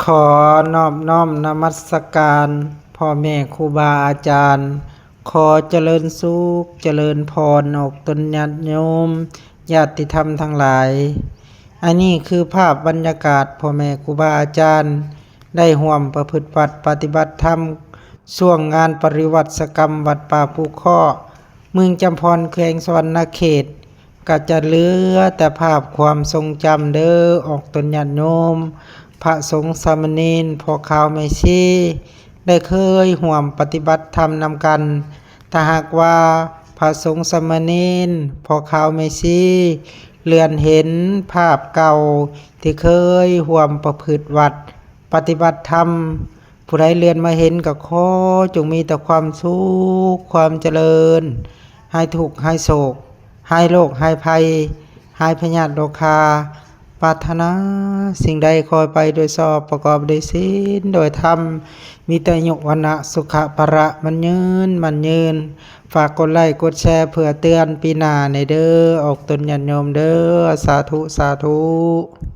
ຂໍນອບນ້ອມນະມັດສະການພໍ່ແມ່ຄູບາອາຈານ, ຂໍຈະເລີນສຸກຈະເລີນພອນອອກຕົນຍາດໂຍມ ຍາດຕິທຳທັງຫຼາຍ. ອັນນີ້ຄືພາບບັນຍາກາດພໍ່ແມ່ຄູບາອາຈານໄດ້ຮ່ວມປະພຶດວັດປະຕິບັດທຳ ຊ່ວງງານປະລິວັດສະກຳວັດປ່າພູເຄາະ ເມືອງຈຳພອນ ແຂວງສະຫວັນນະເຂດ. ກະຈະເຫຼືອແຕ່ພາບຄວາມຊົງຈຳເດີ ອອກຕົນຍາດໂຍມ ພະສົງສາມະເນນ ພໍ່ຂາວແມ່ຊີ ໄດ້ເຄີຍຮ່ວມປະຕິບັດທຳນຳກັນ. ຖ້າຫາກວ່າພະສົງສາມະເນນ ພໍ່ຂາວແມ່ຊີ ເລື່ອນເຫັນພາບເກົ່າທີ່ເຄີຍຮ່ວມປະພຶດວັດປະຕິບັດທຳ ຜູ້ໃດເລື່ອນມາເຫັນກໍຂໍຈົ່ງມີແຕ່ຄວາມສຸກຄວາມຈະເລີນ, ຫາຍທຸກຫາຍໂສກ, ຫາຍໂລກຫາຍໄພ, ຫາຍພະຍາດໂລຄາ. ປາດຖະໜາສິ່ງໃດຂໍໃຫ້ໄປໂດຍຊອບ ປະກອບໂດຍສິນໂດຍທຳ, ມີແຕ່ອາຍຸວັນນະສຸຂະພະລະໝັ້ນຍືນໝັ້ນຍືນ. ຝາກກົດໄລ້ກົດແຊເພື່ອເຕືອນປີໜ້າແດ່ເດີ ອອກຕົນຍາດໂຍມເດີ. ສາທຸ ສາທຸ.